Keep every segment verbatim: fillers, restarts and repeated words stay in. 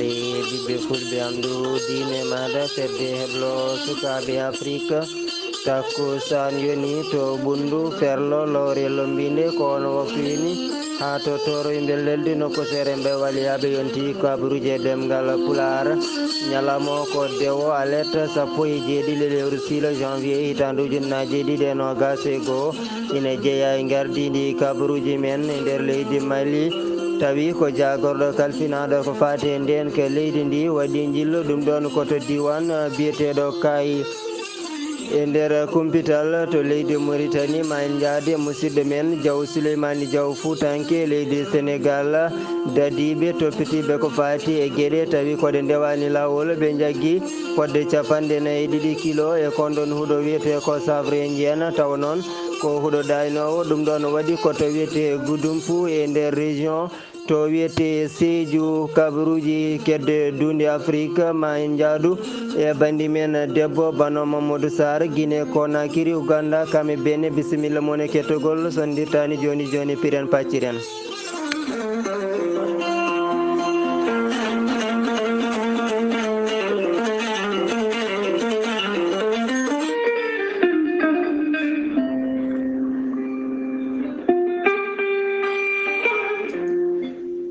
Ɓiɓɓe fulɓe am, ndu diine maada fedde heblo sukaaɓe Afrik. Takkusaan yoni to Ɓunndu Ferlo, lowre Lombinde, ko on waktu yoni. Haa to Tooro yimɓe leldi nokku seere mbe wali haa ɓe yonti kabaruuji e ɗemngal Pulaar. Ñalawma o ko dewo alet sappo e jeeɗiɗi lewru siilo janvier hitaande ujunnaaje ɗiɗi e noogaas e goo. Ina jeyaa e ngardiindi kabaruuji men e nder leydi Mali. Tawi ko jaagorɗo kalfinaaɗo ko faati e ndeen ka leydi ndi waɗi njillu ɗum ɗoon ko to diiwaan biyeteeɗo Kaayi. E nder kumpital to leydi Mauritanie, ma en njaade musidɗo men Diaw Souleymane Diaw Fuutanke leydi Sénégal. Dadiiɓe toppitiiɓe ko faati e geɗe tawi ko ɗe ndewaani laawol, ɓe njaggi fodde capanɗe nayi e ɗiɗi kilo e kon ɗon huɗo wiyetee ko Savre Ndiéna, tawa noon ko huɗo daaynoowo. Ɗum ɗoon waɗi ko to wiyetee Goudomp e nder région to wiyetee Sédhiou, kabaruuji kedde duunde Afrik. Ma en njaadu e banndi men debbo Bano Mamadou Sarr, Guinée Conakry, Ouganda, kam e Benin. Bisimilla mon e kettogol, so en ndirtaani jooni jooni, piren pacciren.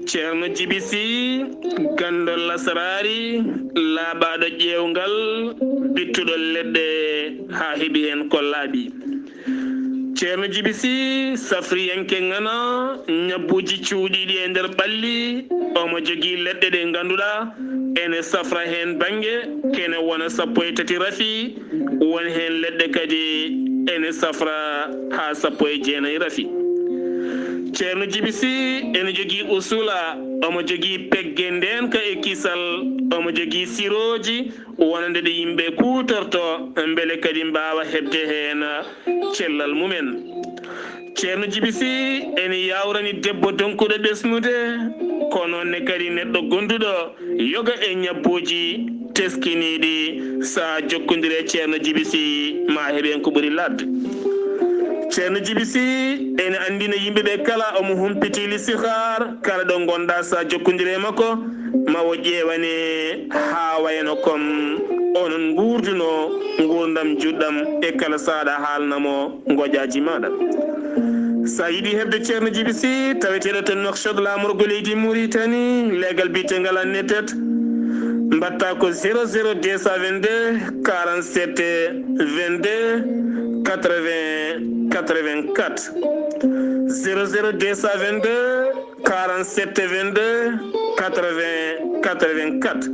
Ceerno Jibi Sih, ganndo lasaraari, laaɓaaɗo ƴeewngal, bittuɗo leɗɗe haa heɓi heen ko laaɓi. Ceerno Jibi Sih, safriyanke ŋana, ñabbuuji cuuɗiiɗi e nder ɓalli, omo jogii leɗɗe ɗe ngannduɗaa ene safra heen bannge, kene wona sappo e tati rafi, won heen leɗɗe kadi ene safra haa sappo e jeenayi rafi. Ceerno Jibi Sih ene jogii usula, omo jogii pegge ndeenka e kisal, omo jogii sirooji wonande ɗe yimɓe kuutorto, mbele kadi mbaawa heɓde heen cellal mumen. Ceerno Jibi Sih ene yaawrani debbo donkuɗo ɓesnude, ko noon ne kadi neɗɗo gonduɗo yoga e ñabbuuji teskiniiɗi. Sa jokkondire e Ceerno Jibi Sih, ma heɓ heen ko ɓuri laaɓde. Ceerno Jibi Sih ene anndina yimɓe ɓe kala, omo humpiti listixaar, kala ɗo ngonɗa sa jokkondire e makko, ma o ƴeewane haa wayno kom onon nguurduno nguurndam juɗɗam e kala saaɗa haalna mo ngoƴaaji maaɗa. Sa yiɗi heɓde Ceerno Jibi Sih, taweteeɗo to Nouakchott, laamorgo leydi Mauritanie, leegal biyeteegal Annetet, mbaɗta ko zéro zéro deux cent vingt-deux quarante-sept vingt-deux quatre-vingts quatre-vingt-quatre. Zéro zéro deux cent vingt-deux quarante-sept vingt-deux quatre-vingts quatre-vingt-quatre.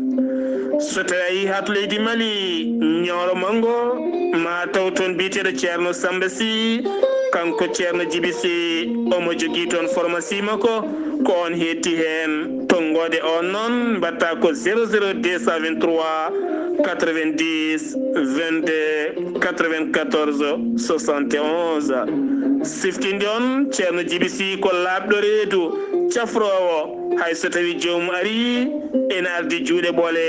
So tawi a yii haa to leydi Mali, Ñooro Manngo, ma taw toon biyeteeɗo Ceerno Samba Sih, kanko Ceerno Jibi Sih, omo jogii toon pharmacie makko, ko on heetti heen. Tonngoode on noon, mbaɗta ko zéro zéro deux cent vingt-trois quatre-vingt-dix vingt-deux quatre-vingt-quatorze soixante et onze. Siftinde on, Ceerno Jibi Sih ko laaɓɗo reedu, cafroowo, hay so tawi joomum arii, ene ardi juuɗe ɓole,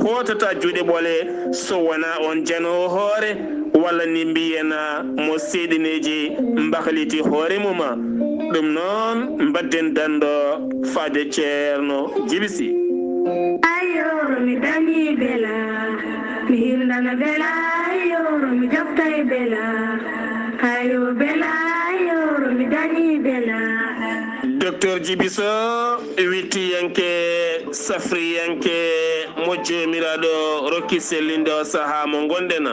hootata juuɗe ɓole, so wonaa on janoowo hoore, walla ni mbiyen mo seeɗineeji mbahliti hoore mum. Ɗum noon, mbadden danndo faade Ceerno Jibi Sih. Ayo, mi dañi bela, mi hirndana bela, ayo, mi joftay bela, ayo, bela, ayo, mi dañi bela. Docteur Jibi Soh, wittiyanke, safriyanke, mo Joomiraaɗo rokki sellinde o sahaa mo ngonɗen.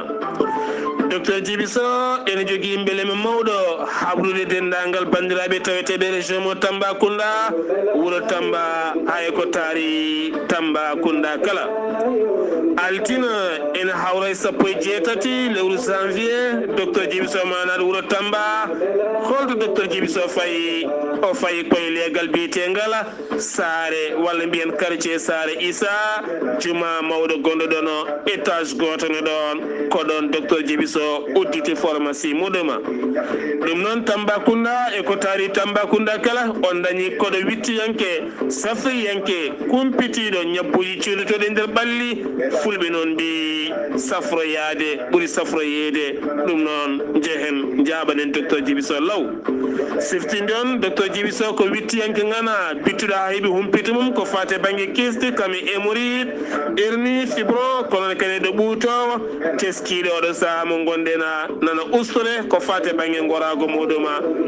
Docteur Jibi Soh ene jogii mbelema mawɗo habrude denndaangal banndiraaɓe taweteeɓe région mo Tambacounda, wuro Tamba, haa e ko taari Tambacounda kala. Altine ene hawra e sappo e jeetati lewru janvier, Docteur Jibi Soh ma naat wuro Tamba. Holto Docteur Jibi Soh fayi? O fayi koye leegal biyeteengal Saare, walla mbiyen quartier Saare Issa, juma mawɗo gonɗo ɗoon o, étage gooto no ɗoon, ko ɗoon Docteur Jibi Soh udditi pharmacie muɗum. Ɗum noon, Tambacounda e ko taari Tambacounda kala, on dañi koɗo wittiyanke, safriyanke, kumpitiiɗo ñabbuuji cuuɗotooɗi e nder ɓalli. Fulɓe noon mbii, safroyaade ɓuri safroyeede. Ɗum noon, njehen, njaaɓanen Docteur Jibi Soh law. Siftinde on, Docteur Djiby Sow ko wittiyanke ŋana, bittuɗo haa heɓi humpito mum ko faati e bannge kiiste, kam e hémorroïde, hernie, fibrome, kono kadi ɗo ɓuutoowo, teskiiɗo oɗo sahaa mo ngonɗen, nana ustore ko faati e bannge ngoraago muuɗum.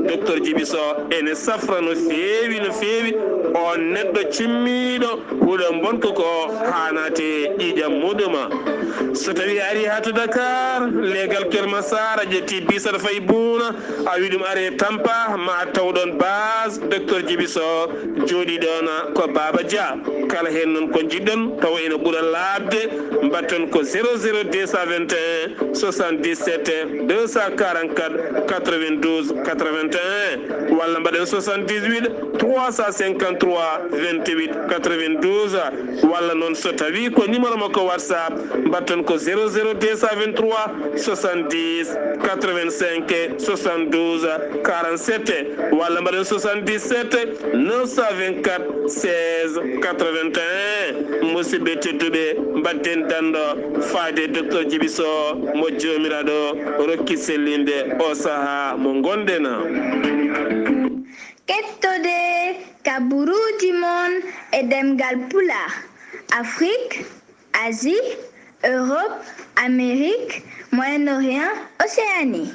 Docteur Djiby Sow ene safra no feewi, no feewi. On neɗɗo cimmiiɗo, huɗo mbonko ko haa naati ƴiiƴam muuɗum. So tawi a ari haa to Dakar, leegal Keur Massar, a ƴetti bis aɗa fayi Bouna, a wi ɗum are Tampa, ma a taw ɗon base Docteur Djiby Sow jooɗi ɗon ko Baba Dia. Kala heen noon ko njiɗɗon tawa ina ɓura laaɓde, mbaɗton ko zéro zéro deux cent vingt et un soixante-dix-sept deux cent quarante-quatre quatre-vingt-douze quatre-vingt-un, walla mbaɗen soixante-dix-huit trois cent cinquante-trois vingt-huit quatre-vingt-douze, walla noon so tawi ko numéro makko WhatsApp, mbaɗton ko zéro zéro deux cent vingt-trois soixante-dix quatre-vingt-cinq soixante-douze quarante-sept, walla mbaɗen soixante-dix-sept neuf cent vingt-quatre seize quatre-vingt-un. Musidɓe tedduɓe, mbaɗden dando faade Docteur Djiby Sow mo Joomiraaɗo rokki sellinde o sahaa mo ngonɗen. Kettode kaburuuji mon e ɗemngal Pulaar, Afrique, Asie, Europe, Amérique, Moyen-Orient, Océanie.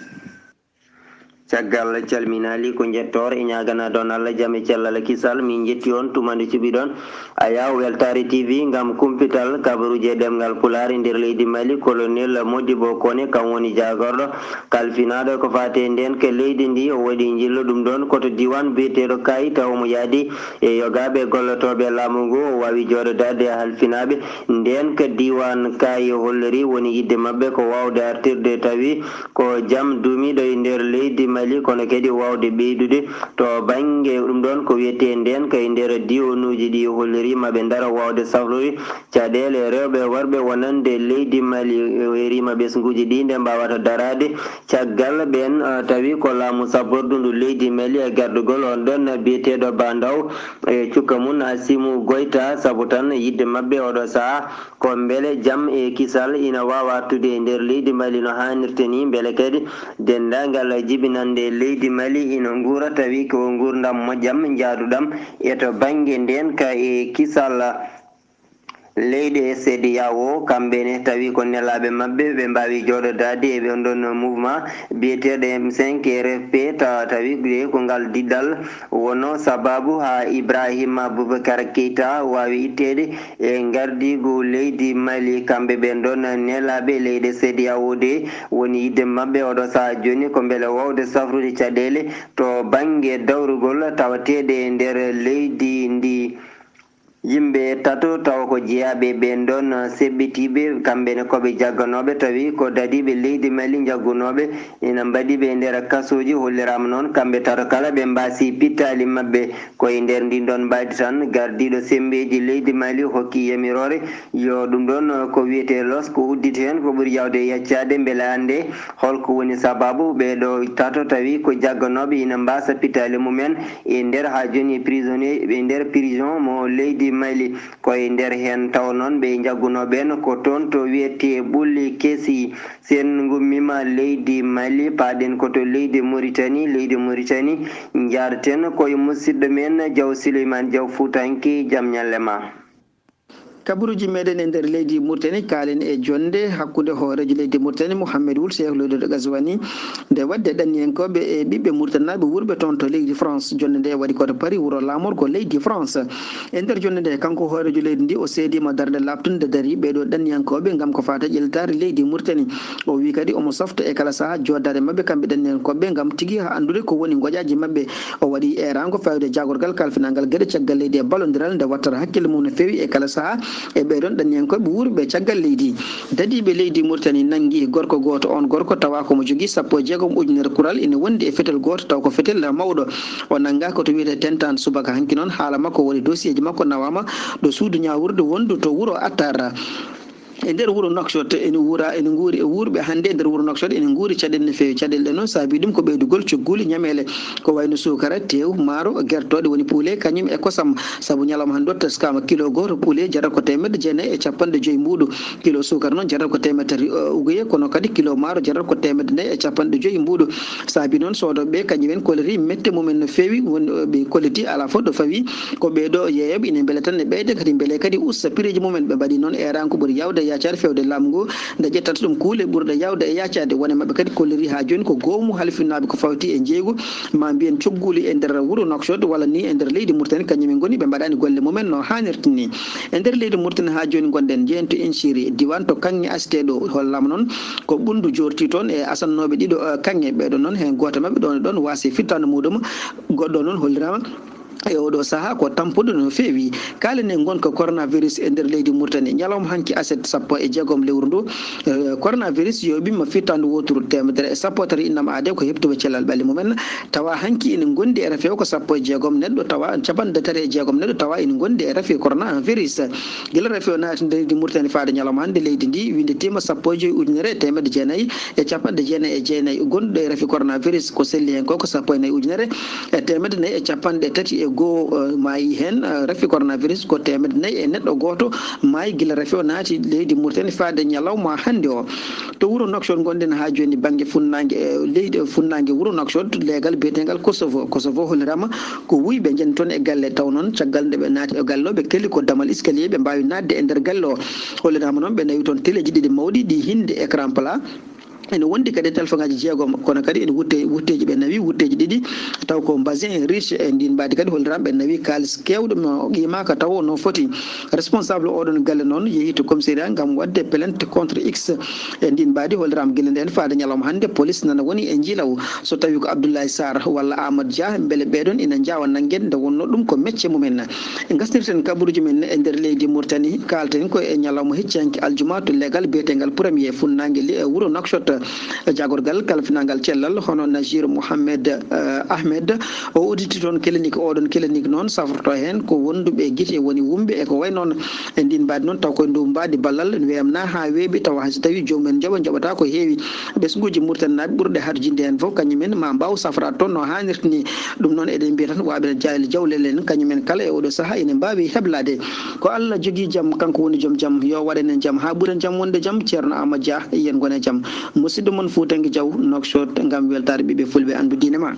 Caggal calminaali ko njettoor e ñaaganaade on Allah jam e cellal e kisal, min njetti on tuma nde cuɓiɗon Ayaw Weltaare T V ngam kumpital kabaruuji e ɗemngal Pulaar e nder leydi Mali. Colonel Modibo Kone kam woni jaagorɗo kalfinaaɗo ko faati e ndeenka leydi ndi. O waɗi njillu ɗum ɗoon ko to diiwaan biyeteeɗo Kaayi, tawa omo yahdi e yogaaɓe gollotooɓe laamu ngu. O waawi jooɗodaade e halfinaaɓe ndeenka diiwaan Kaayi, holliri woni yiɗde maɓɓe ko waawde artirde tawi ko jam duumiiɗo e nder leydi Mali, kono kadi waawde ɓeydude to bannge ɗum ɗoon ko wiyetee ndeenka e nder diiwanuuji ɗi. Holliri ma ɓe ndara waawde safrude caɗeele rewɓe e worɓe wonande leydi Mali. Weeri ma ɓesnguuji ɗi nde mbaawata daraade caggal ɓeen, eh, tawi ko laamu sabbordundu leydi Mali e gardugol on ɗoon biyeteeɗo Ba Ndaw e cukka mum Asimu Goyta, sabu tan yiɗde maɓɓe oɗo sahaa ko mbele jam e kisal ina waawa artude e nder leydi Mali no haanirta ni, mbele kadi denndaangal jibinannde leydi Mali ina nguura, tawi ko nguurndam moƴƴam njaaduɗam e to bannge ndeenka e kisal. Leyɗe C E D E A O, kamɓe ne, tawi ko nelaaɓe maɓɓe, ɓe mbaawi jooɗodaade e ɓeen ɗoon mouvement biyeteeɗo M cinq R F P, tawa tawi ɗe ko ngal diɗɗal wonno sabaabu haa Ibrahima Boubacar Keita waawi itteede e ngardiigu leydi Mali. Kamɓe ɓeen ɗoon nelaaɓe leyɗe C E D E A O ɗe, woni yiɗde maɓɓe oɗo sahaa jooni ko mbele waawde safrude caɗeele to bannge dawrugol tawateeɗe e nder leydi ndi. Yimɓe tato tawa ko jeyaaɓe e ɓeen ɗoon seɓɓitiiɓe, kamɓe ne ko ɓe jagganooɓe, tawi ko dadiiɓe leydi Mali njaggunooɓe, ina mbaɗi ɓe e nder kasooji. Holliraama noon kamɓe tato kala ɓe mbaasi pittaali maɓɓe. Ko e nder ndiin ɗoon mbaydi tan, gardiiɗo semmbeeji leydi Mali hokki yamiroore yo ɗum ɗoon ko wiyetee losko uddite heen, ko ɓuri yaawde e yaccaade mbele annde hol ko woni sabaabu ɓee ɗoo tato tawi ko jagganooɓe ina mbaasa pittaali mum en e nder haa jooni e prisonnier e nder prison mo leydi Mali. Ko e nder heen tawa noon ɓe njaggunoo ɓeen ko toon to wiyetee Ɓulli Kesi. Si en ngummiima leydi Mali, paaɗen ko to leydi Muritani. Leydi Muritani, njaarten ko e musidɗo men Jaw Suleymaan Jaw Fuutanke, jam ñalle ma. Kabaruuji meɗen e nder leydi Mauritanie, kaalen e jonnde hakkunde hooreejo leydi Mauritanie Mohamed Wul Cheikh Loido Ghazouani, nde waɗde ɗanniyankooɓe e ɓiɓɓe Muritaninaaɓe wuurɓe toon to leydi France. Jonnde nde waɗi ko to Paris, wuro laamorgo leydi France. E nder jonnde nde, kanko hooreejo leydi ndi, o seediima darnde laaɓtunde darii ɓee ɗoo ɗanniyankooɓe ngam ko faati e ƴellitaare leydi Mauritanie. O wii kadi omo safta e kala sahaa jooɗdaade maɓɓe kamɓe ɗanniyankooɓe ɓe ngam tigi haa anndude ko woni ngoƴaaji maɓɓe. O waɗi eeraango fawde jaagorgal kalfinangal geɗe caggal leydi e ballondiral nde wattata hakkille mum no feewi e kala sahaa e ɓee ɗoon ɗanniyankooɓe wuurɓe caggal leydi. Dadiiɓe leydi Mauritanie nanngi gorko gooto, oon gorko tawa ko mo jogii sappo e jeegom ujunere kural ina wondi e fetel gooto taw ko fetel mawɗo. O nanngaa ko to wiyetee Tentaan subaka hanki noon, haala makko woni dosiyeeji makko nawaama ɗo suudu ñaawirdu wonndu to wuro Attar. E nder wuro Nouakchott ene wuura, ene nguuri e wuurɓe hannde e nder wuro Nouakchott ene nguuri caɗeele no feewi. Caɗeele ɗe noon saabii ɗum ko ɓeydugol cogguuli ñameele, ko wayno suukara, teew, maaro, gertooɗe woni poulet, kañum e kosam. Sabu ñalawma hannde o teskaama kilo gooto poulet jarata ko teemedde jeenayi e capanɗe joyi mbuuɗu. Kilo suukara noon jarata ko teemedde tati, eh, uguye, kono kadi kilo maaro jarata ko teemedde nayi e capanɗe joyi mbuuɗu. Saabii noon soodooɓe ɓe kañum en kolliti mette mumen no feewi, woni, eh, ɓe kolliti alaa fof ɗo fawi ko ɓee ɗo yeeyooɓe ine mbele tan ne ɓeyda kadi mbele kadi usta pireeji mumen. Ɓe mbaɗi noon eeraango ɓuri yaawde e yaacaade feewde laamu ngu nde ƴettata ɗum kuule ɓurɗe yaawde e yaacaade. Won e maɓɓe kadi kolliri haa jooni ko goomu halfinnaaɓe ko fawti e njeeygu, ma mbiyen cogguuli e nder wuro Nouakchott walla ni e nder leydi Mauritanie, kañum en ngoni ɓe mbaɗaani golle mumen no haanirta ni. E nder leydi Mauritanie haa jooni ngonɗen, njeyen to Inchiri, diiwaan to kaŋŋe asteeɗo, hollaama noon ko ɓunndu joorti toon e asannooɓe ɗiɗo, eh, kaŋŋe. Ɓeeɗo noon heen gooto maɓɓe ɗoon e ɗoon waasi fittaandu muuɗum, goɗɗo noon holliraama e oɗo sahaa ko tampuɗo no feewi. Kaalen en ngonka coronavirus e nder leydi Mauritanie. Ñalawma hanki aset sappo e jeegom lewru ndu, eh, coronavirus yooɓiima fittaandu wooturu teemedere e sappo e tati innam aade ko heɓtuɓe cellal ɓalli mumen. Tawa hanki ene ngondi e rafi o ko sappo e jeegom neɗɗo, tawa capanɗe tati e jeegom neɗɗo tawa ene ngondi e rafi coronavirus. Gila rafi o naati nder leydi Mauritanie faade ñalawma hannde, leydi ndi winnditiima sappo e joyi ujunere e teemedde jeenayi e capanɗe jeenayi e jeenayi gonɗo e rafi coronavirus. Ko selli heen ko, ko sappo e nayi ujunere e teemedde nayi e capanɗe tati e goo, eh, maayi heen, eh, rafi coronavirus ko teemedde nayi e neɗɗo gooto maayi gila rafi o naati leydi Mauritanie faade ñalawma hannde o. To wuro Nouakchott ngonɗen haa jooni bannge funnaange, eh, leydi, eh, funnaange wuro Nouakchott, leegal biyeteengal Kosovo. Kosovo holliraama ko wuyɓe njani toon e galle, taw noon caggal nde ɓe naati e galle o, ɓe keli ko damal escalier, ɓe mbaawi naatde e nder galle o. Holliraama noon ɓe nawi toon teleeji ɗiɗi mawɗi ɗi hinnde écran plat. Ene wondi kadi e telefongaaji jeegom, kono kadi ene wutte, wutteeji, ɓe nawi wutteeji ɗiɗi, taw ko mbasin riche. E ndin mbaadi kadi holliraama ɓe nawi kaalis keewɗo mo qiimaaka taw no foti. Responsable oɗon galle noon yehi to commissariat ngam waɗde plainte contre X. E ndin mbaadi holliraama gila ndeen faade ñalawma hannde, police nana woni e njiilaw. So tawi ko Abdoulaye Sarr walla Amadou Dia, mbele ɓeeɗon ina njaawa nanngeede nde wonnoo ɗum ko mecce mumen? Ngastirten kabaruuji men e nder leydi Mauritanie, kaalten ko e ñalawma hecci hanki aljuma to leegal biyeteengal Premier funnaange li-, e wuro Nouakchott. Jaagorgal kalfinaangal cellal hono Najir Mohamed, eh, Ahmed, o udditi toon clinique. Oɗon clinique noon safroto heen ko wonduɓe gite woni wumɓe e ko way noon. E ndin mbaadi noon taw koye ndu mbaadi ballal wiyamna haa weeɓi, tawa hay so tawi joomum en njoɓa njoɓata ko heewi. Ɓesnguuji Mauritanie naaɓe ɓurɗe harjinde heen fof kañum en ma mbaaw safraade toon no haanirta ni. Ɗum noon eɗen mbiya tan waaɓe jaayli jawlel en, kañum en kala e oɗo sahaa ene mbaawi heblaade. Ko Allah jogii jam, kanko woni joom jam, yo waɗan en jam haa ɓuren jam wonde jam. Ceerno Amadou Dia, yen ngon e jam. Musidɗo mon Fuutanke Diaw, Nouakchott, ngam weltaare ɓiɓɓe fulɓe, anndu diine ma.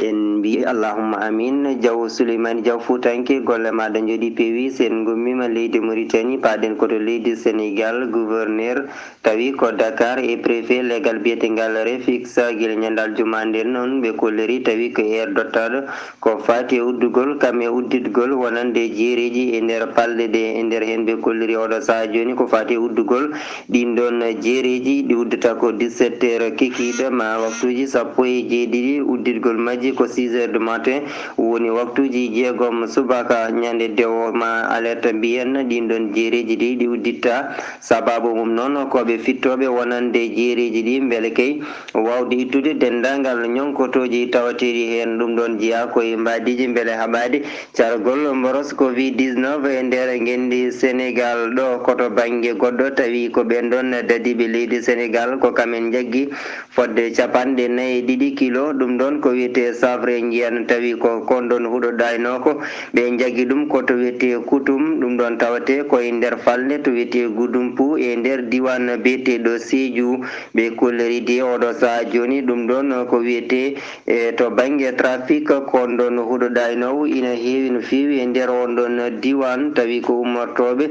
En mbiyi allahumma amin. Diaw Souleymane Diaw Fuutanke, golle ma ɗe njooɗi peewi. Sen ngummiima leydi Mauritanie, paaɗen ko to leydi Sénégal, gouverneur tawi ko Dakar e préfet leegal biyetengal Refix, gila ñande aljuma nden noon ɓe kolliri tawi ko heer dottaɗo ko faati e uddugol kam e udditgol wonande jeereji e nder palɗe ɗe. E nder heen ɓe kolliri oɗo sahaa jooni ko faati e uddugol ɗin ɗon jeereji ɗi uddata ko dix-sept heures kikiiɗe ma waktuuji sappo e jeeɗiɗi, udditgol majji ko six heures du matin, woni waktuuji jeegom subaka. Ñande dewo ma alerte mbiyen ɗin ɗon jeereji ɗi ɗi udditta. Sababu mum noon ko ɓe fittooɓe wonande jeereji ɗi mbele kay waawde ittude denndaangal ñonkotooji tawateeɗi heen. Ɗum ɗon jeyaa ko e mbaadiiji mbele haɓaade cargol mboros covid dix-neuf e nder ngenndi Senegaal ɗo. Ko to bannge goɗɗo tawi ko ɓeen ɗon dadiiɓe leydi Senegaal ko kamen njaggi fodde capanɗe nayi e ɗiɗi kilo. Ɗum ɗon ko wiyetee safre njiyan, tawi ko kon ɗon huɗo ɗaynoo ko ɓe njaggi ɗum ko to wiyetee Kutum. Ɗum ɗon tawatee ko e nder falnde to wiyetee Gudumpu e nder diiwaan biyeteeɗo Seeju. Ɓe kolliri de oɗo sahaa jooni ɗum ɗon ko wiyetee e to bannge trafic kon ɗon huɗo ɗaynoowo ina heewi no feewi e nder on ɗon diiwaan, tawi ko ummortooɓe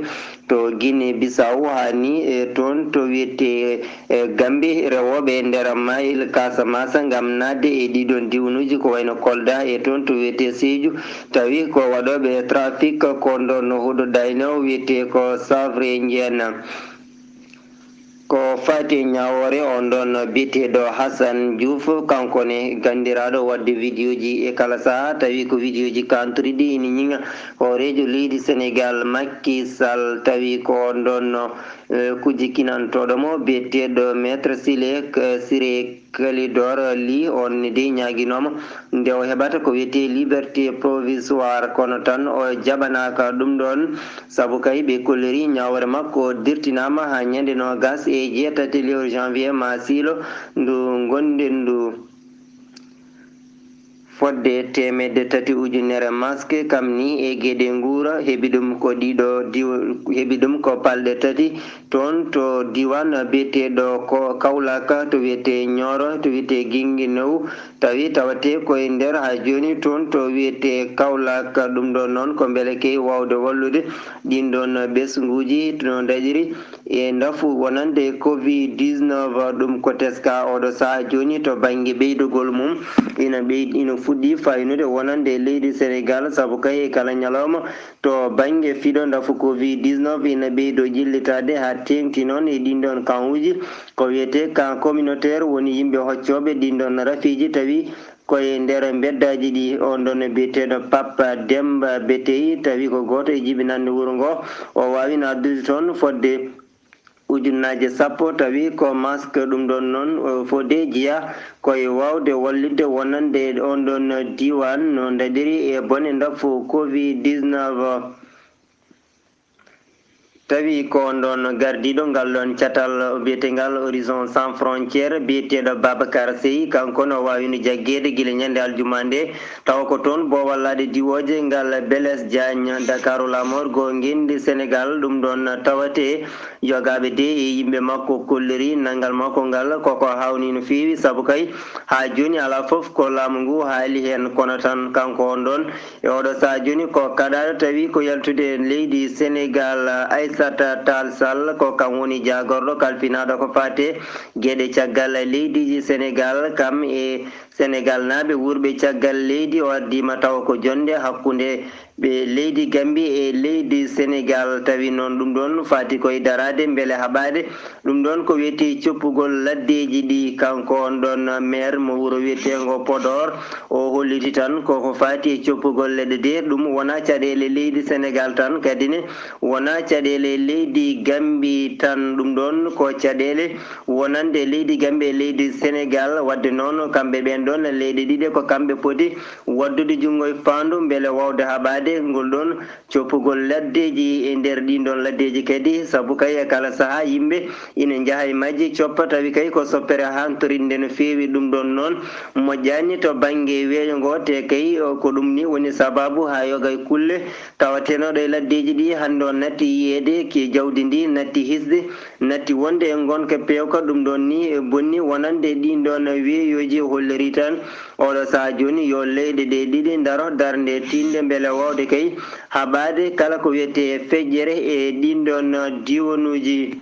to Guinée Bissau haa ni e toon to wiyetee e Gambie, rewooɓe e nder maayel Casamance ngam naatde e ɗii ɗon diwnuuji ko wayno Kolda e toon to wiyetee Sédhiou, tawi ko waɗooɓe trafic kon ɗon huɗo ɗaynoo wiyetee ko safre njiyan. Ko faati e ñaawoore on ɗon biyeteeɗo Hassan Diouf, kanko ne ganndiraaɗo waɗde vidéoji e kala sahaa, tawi ko vidéoji kaantiriɗi ina ñiŋa hooreejo leydi Senegaal Macky Sall, tawi ko on ɗon Eh, ko jikkinantooɗo mo biyeteeɗo Maître Sile, eh, Siré Kalidor Ly, on ne dey ñaaginooma nde o heɓata ko wiyetee liberté provisoire, kono tan o jaɓanaaka ɗum ɗoon, sabu kay ɓe kolliri ñaawre makko dirtinaama haa ñande noogas e jeetati lewru janvier maa siilo ndu ngonɗen ndu. Fodde teemedde tati ujunere mask kam ni e geɗe nguura, heɓi ɗum ko ɗiɗo diw-, heɓi ɗum ko palɗe tati toon to diiwaan biyeteeɗo ko Kaolack, to wiyetee Nioro, to wiyetee Guinguinéo, tawi tawatee ko e nder haa jooni toon to wiyetee Kaolack. Ɗum ɗoon noon ko mbele kay waawde wallude ɗiin ɗoon ɓesnguuji no ndaɗiri e ndafu wonande covid dix-neuf. Ɗum ko teskaa ooɗo sahaa jooni to bannge ɓeydugol mum. Ina ɓey-, ina fuɗɗii faynude wonande e leydi Senegaal, sabu kay e kala ñalawma to bannge fiɗo ndafu covid dix-neuf ina ɓeydoo jillitaade haa teeŋti noon e ɗiin ɗoon kaŋuuji. Ko wiyetee camp communautaire woni yimɓe hoccooɓe ɗiin ɗoon rafiiji, tawi ko e nder mbeddaaji ɗi. On ɗoon biyeteeɗo Papa Demba Betey, tawi ko gooto e jibinannde wuro ngo, o waawino addude toon fodde ujunnaaje sappo, tawi ko mask ɗum ɗoon noon, o fodde jeyaa ko e waawde wallitde wonande on ɗoon diiwaan no ndaɗiri e bone ndafu covid dix-neuf. Tawi ko on ɗoon gardiiɗo ngal ɗoon catal biyetengal Horizon Sans Frontières, biyeteeɗo Babacar Seye, kanko no waawino jaggeede gila ñande aljuma nde, tawa ko toon boowallaade diwooje ngal Blaise Diagne, Dakaru Lamorgo, ngenndi Senegaal, ɗum ɗoon tawatee yogaaɓe de e yimɓe makko kolliri nanngal makko ngal koko haawnii no feewi, sabu kay haa jooni alaa fof ko laamu ngu haali heen, kono tan kanko on ɗoon e oɗo sahaa jooni ko kaɗaaɗo tawi ko yaltude leydi Senegaal, Aissata Tall Sall, ko kam woni jaagorɗo kalfinaaɗo ko faati e geɗe caggal leydiiji Senegaal, kam e Senegaalnaaɓe wuurɓe caggal leydi. O ardiima tawa ko jonnde hakkunde ɓe leydi Gambi e leydi Senegaal, tawi noon ɗum ɗoon faati koye daraade mbele haɓaade ɗum ɗoon ko wiyetee coppugol laddeeji ɗi. Kanko on ɗoon maire mo wuro wiyeteengo Podor, o holliti tan koko faati e coppugol leɗɗe de, ɗum wonaa caɗeele leydi Senegaal tan, kadi ne wonaa caɗeele leydi Gambi tan, ɗum ɗoon ko caɗeele wonande leydi Gambi e leydi Senegaal. Wadde noon kamɓe ɓeen ɗoon leyɗe ɗiɗe ko kamɓe poti waddude junngo e faandu mbele waawde haɓaade ngol ɗoon coppugol laddeeji e nder ɗiin ɗoon laddeeji kadi, sabu kay e kala sahaa yimɓe ina njaha e majji coppa, tawi kay ko soppere hantorinde no feewi. Ɗum ɗoon noon moƴƴaani to bannge weeyo ngo, te kay ko ɗum ni woni sabaabu haa yoga e kulle tawatenooɗo e laddeeji ɗi hannde o natti yiyeede, ki jawdi ndi natti hisde, natti wonde e ngonka peewka. Ɗum ɗoon ni bonni wonande ɗiin ɗoon weeyooji, o holliri tan oɗo sahaa jooni yo leyɗe ɗe ɗiɗi ndaro darnde tiiɗnde mbele waawde kay haɓaade kala ko wiyetee feƴƴere e ɗiin ɗoon diiwanuuji.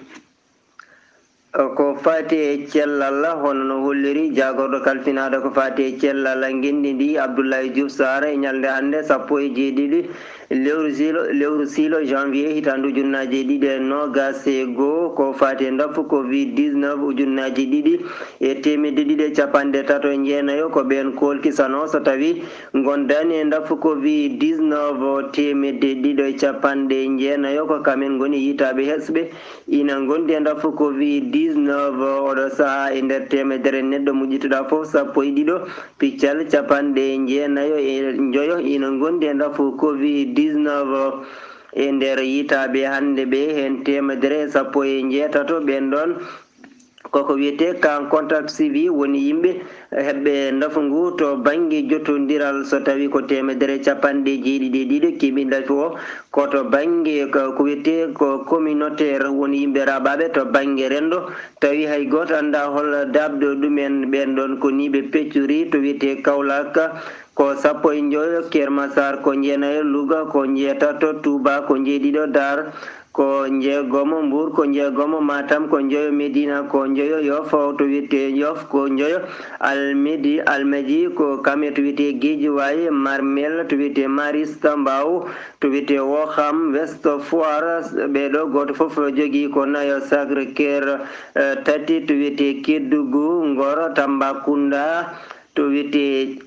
Ko faati e cellal, hono no holliri jaagorɗo kalfinaaɗo ko faati e cellal ngenndi ndi, Abdoulaye Diouf Sarr, e ñalnde hannde sappo e jeeɗiɗi lewru siilo, lewru siilo janvier hitaande ujunnaaje ɗiɗi e noogaas e goo, ko faati e ndafu covid dix-neuf ujunnaaje ɗiɗi e teemedde ɗiɗi e capanɗe tato e jeenayo, ko ɓeen koolkisanoo so tawii ngondaani e ndafu covid dix-neuf teemedde ɗiɗo e capanɗe jeenayo, ko kamen ngoni yiytaaɓe hesɓe ina ngondi e ndafu covid dix-neuf. Oɗo sahaa e nder teemedere neɗɗo mo ƴettuɗaa fof, sappo e ɗiɗo piccal capanɗe jeenayo e njoyo ina ngondi e ndafu covid dix-neuf. E nder yiytaaɓe hannde ɓe, heen teemedere e sappo e njeetato ɓeen ɗoon koko wiyetee cas contact suivi, woni yimɓe heɓɓe ndafu ngu to bannge jotondiral, so tawii ko teemedere capanɗe jeeɗiɗi e ɗiɗo keɓi ndafu o, ko to bannge ko, ko wiyetee ko communautaire, woni yimɓe raɓaaɓe to bannge renndo, tawi hay gooto anndaa hol daabɗo ɗumen. Ɓeen ɗoon ko nii ɓe peccori, to wiyetee Kaolack ko sappo e njoyo, Keur Massar ko jeenayo, Louga ko njeetato, Touba ko njeeɗiɗo, Dar ko njeegomo, Mbour ko njeegomo, Matam ko njoyo, Médina ko njoyo, Yoff to wiyetee Yoff ko njoyo, Almedi, Almadi ko kam e to wiyetee Guédiawaye, Marmel to wiyetee Mariste, Mbao to wiyetee Ouakam, Ouest Foire, ɓee ɗoo gooto fof jogii ko nayo, Sacré-Cœur, eh, tati to wiyetee Kédougou, Ngor, Tambacounda to wiyetee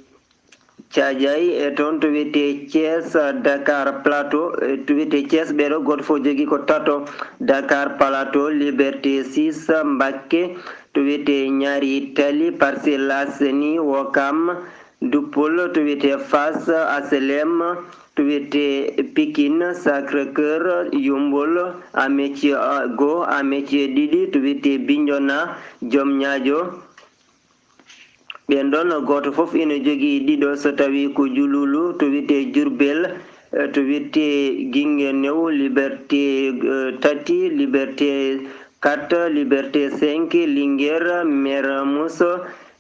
Caajaay e toon to wiyetee Thiès, Dakar Plateau, e to wiyetee Thiès, ɓeeɗo gooto fof jogii ko tato, Dakar Plateau, Liberté six, Mbacké, to wiyetee Ñaari Tali, Parcelles Assainies, Ouakam, Duppol, to wiyetee Fass, H L M, to wiyetee Pikine, Sacré-Cœur, Yumbol, Amitié goo, Amitié ɗiɗi, to wiyetee Bignona, Diamniadio. Ɓeen ɗoon gooto fof ina jogii ɗiɗo, so tawii ko Jululu, to wiyetee Diourbel, eh, to wiyetee Guinguinéo, Liberté, eh, tati, Liberté quatre, Liberté cinq, Linguère, Mermoz,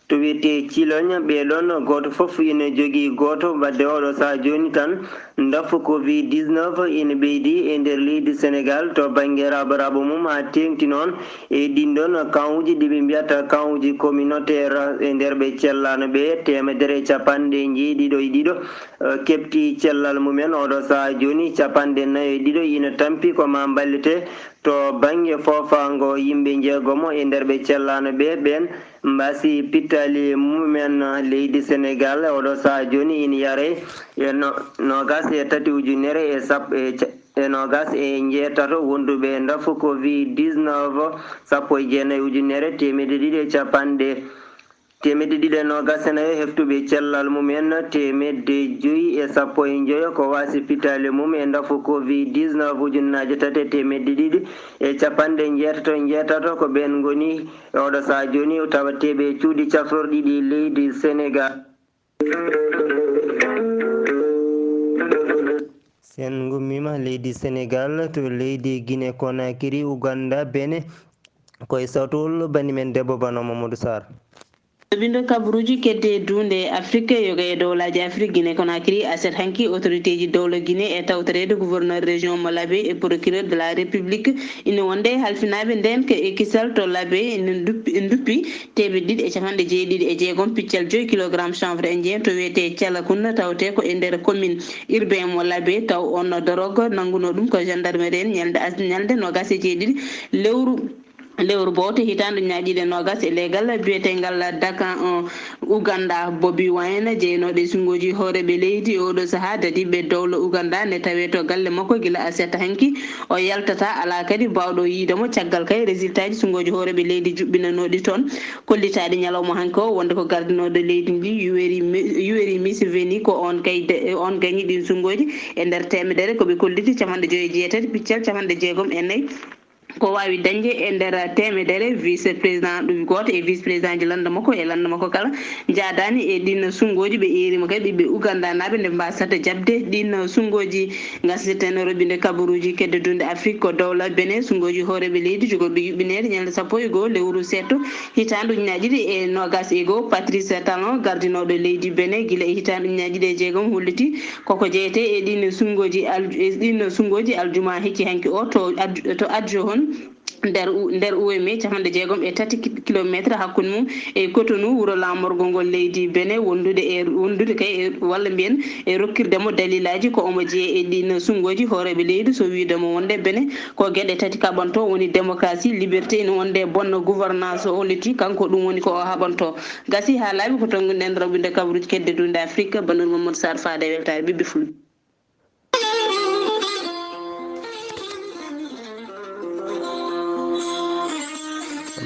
to wiyetee Ciloñ. Ɓee ɗoon gooto fof ina jogii gooto. Wadde oɗo sahaa jooni tan, ndafu covid dix-neuf ina ɓeydii e nder leydi Senegaal to bannge raɓo-raɓo mum, haa teeŋti noon e ɗiin ɗoon kawuuji ɗi ɓe mbiyata kawuuji communautaire e nder ɓe cellaano ɓe, teemedere e capanɗe njeeɗiɗo e ɗiɗo, eh, keɓti cellal mumen. Oɗo sahaa jooni, capanɗe nayo e ɗiɗo ina tampi ko maa mballite to bannge foofaango yimɓe njeegomo e nder ɓe cellaano ɓe. Ɓeen mbaasi pittaali mumen leydi Senegaal. Oɗo sahaa jooni ina yare e no-, noogaas e tati ujunere e sappo e ca-, e noogaas e njeetato wonduɓe ndafu covid dix-neuf, sappo e jeenayi ujunere teemedde ɗiɗi e capanɗe, teemedde ɗiɗi e noogaas e nayo heftuɓe cellal mumen, teemedde joyi e sappo e njoyo ko waasi pittaali mum e ndafu covid dix-neuf ujunnaaje tati e teemedde ɗiɗi e capanɗe njeetato e njeetato. Ko ɓeen ngoni e oɗo sahaa jooni tawateeɓe e cuuɗi cafrorɗi ɗi leydi Senegaal. Sen ngummiima leydi Senegaal to leydi Guinée Conakry, Ouganda, Benin, ko e sawtowol banndi men debbo Bano Mamadou Sarr. Binndo kabaruuji kedde duunde Afrik, yoga e dowlaaji Afrik, Guinée Conakry, aset hanki, autoriteeji dowla Guinée e tawtoreede gouverneur région mo Labé e procureur de la République ina wonde e halfinaaɓe ndeen ke e kisal to Labé ina nduppi, nduppi teemeɗɗe ɗiɗi e capanɗe jeeɗiɗi e jeegom piccal joyi kilogramme chanvre indien to wiyetee Calakun, tawetee ko e nder commune urbain mo Labé, taw oon dorog nanngunoo ɗum ko gendarmerie en ñalnde as-, ñalnde noogaas e jeeɗiɗi lewru, lewru bowte hitaande ujunaaji ɗiɗi e noogaas e leegal biyeteengal Dakan on Ouganda. Bobi Wine, jeynooɗo e suŋngooji hooreeɓe leydi e oɗo sahaa, dadiiɓe dowla Ouganda ne tawee to galle makko gila aset hanki. O yaltataa, alaa kadi baawɗo yiyde mo. Caggal kay, résultat ji suŋngooji hooreeɓe leydi juɓɓinanooɗi toon, kollitaaɗi ñalawma hanki o, wonde ko gardinooɗo leydi ndi, Yoweri Mi-, Yoweri Museveni, ko oon kay de-, oon gañi ɗiin suŋngooji. E nder teemedere, ko ɓe kolliti capanɗe joyi e jeetati piccal capanɗe jeegom e nayi ko waawi dañde e nder teemedere. Vice président ɗum gooto e vice président ji lannda makko e lannda makko kala njaadaani e ɗiin suŋngooji. Ɓe eeriima kadi ɓiɓɓe Ugandanaaɓe nde mbaasata jaɓde ɗiin suŋngooji. Ngasirten roɓɓinde kabaruuji kedde duunde Afrik ko dowla Benin, suŋngooji hooreeɓe leydi jogorɗo yuɓɓineede ñalnde sappo e goo lewru seeto hitaande ujunaaji ɗiɗi e noogaas e goo. Patrice Talon, gardinooɗo leydi Benin gila e hitaande ujunaaji ɗiɗi e jeegom, holliti koko jeyetee e ɗiin suŋngooji al-, e ɗiin suŋngooji aljuma hecci hanki o to Ad-, to Adjohon. Nder u-, nder U M E capanɗe jeegom e tati ki-, kilometre hakkunde mum e Cotonou, wuro laamorgo ngol leydi Benin, wondude e, wondude kay e, walla mbiyen e rokkirde mo dalilaaji ko omo jeya e ɗiin suŋngooji hooreeɓe leydi, so wiide mo wonde Benin ko geɗe tati kaɓantoo, woni démocratie, liberté, ina wonde bonne gouvernance, o holliti kanko ɗum woni ko o haɓantoo. Gasi haa laaɓi, ko toon nden roɓɓinde kabaruuji kedde duunde Afrik, Banur Mamadou Sarr faade e weltaare ɓiɓɓe Fulɓe.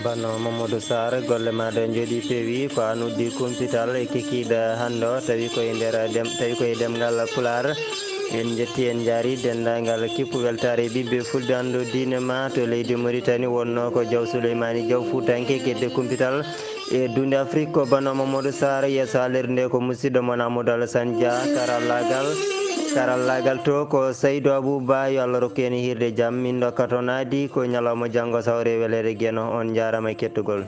Bano Mamadou Sarr, golle maaɗa njooɗii peewi, ko aan uddi kumpital e kikiiɗe hannde o, tawi ko e nder dem-, tawi ko e ɗemngal Pulaar. En njetti, en njaari denndaangal kippu weltaare ɓiɓɓe Fulɓe Anndu Diine Ma to leydi Mauritanie, wonnoo ko Jaw Souleymani Jaw Fuutanke kedde kumpital. E Dunde Afrik ko Bano Mamadou Sarr, yeeso haalirde nde ko musidɗo mon Amadou Alassane Dia, karallaagal, karallaagal to ko Saydou Abou Ba, yo Allah rokku en hiirde jam, min ndokka toon aadi ko ñalawma janngo sawre weleede Geno, on njaaraama e kettugol.